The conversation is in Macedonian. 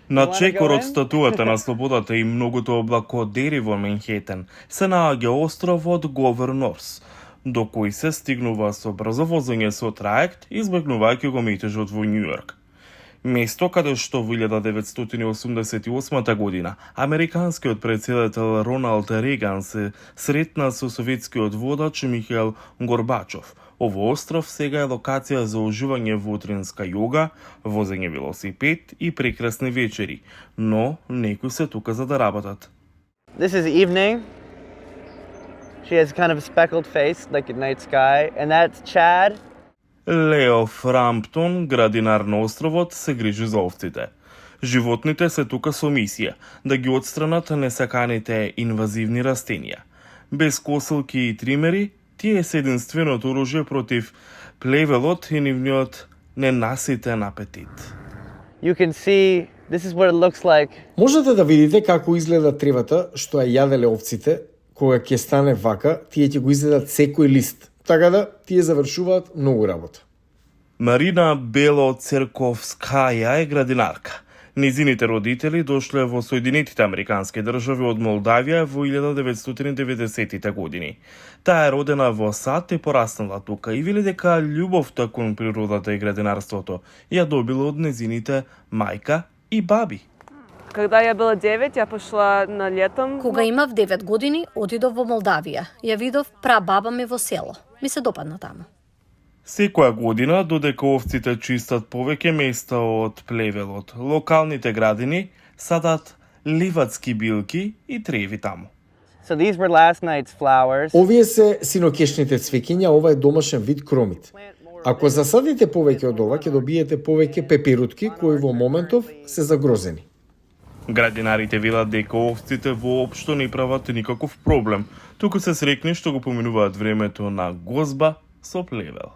На чекор од статуата на слободата и многото облакодери во Менхетен се наоѓа островот Говернорс, до кој се стигнува со брзо возење со траект, избегнувајќи го метежот во Њујорк. Место каде што во 1988 година американскиот претседател Роналд Реган се сретна со советскиот водач Михаил Горбачов. Ово остров сега е локација за уживање во утринска јога, возење велосипед и прекрасни вечери, но некои се тука за да работат. This is evening. She has kind of a speckled face like at night sky, and that's Chad. Лео Фрамптон, градинар на островот, се грижи за овците. Животните се тука со мисија да ги отстранат несаканите инвазивни растенија. Без косилки и тримери, тие се единственото оружје против плевелот и нивниот ненаситен апетит. You can see, this is what it looks like. Можете да видите како изгледа тревата што ја јаделе овците, кога ќе стане вака, тие ќе го изгледат секој лист. Така да, тие завршуваат многу работа. Марина Бело-Церковскаја е градинарка. Незините родители дошле во Соединетите Американски држави од Молдавија во 1990 години. Таа е родена во САД и пораснала тука и вели дека љубовта кон природата и градинарството ја добила од незините мајка и баби. Когда ја била 9, ја пошла на летом. Кога имав 9 години, отидов во Молдавија. Ја видов прабаба ми во село. Ми се допадна таму. Секоја година, додека овците чистат повеќе места од плевелот, локалните градини садат ливадски билки и треви таму. So these were last night's flowers. Овие се синокешните цвеќиња, ова е домашен вид кромит. Ако засадите повеќе од ова, ќе добиете повеќе пеперутки кои во моментов се загрозени. Градинарите велат дека овците воопшто не прават никаков проблем, туку се срекни што го поминуваат времето на гозба со плевел.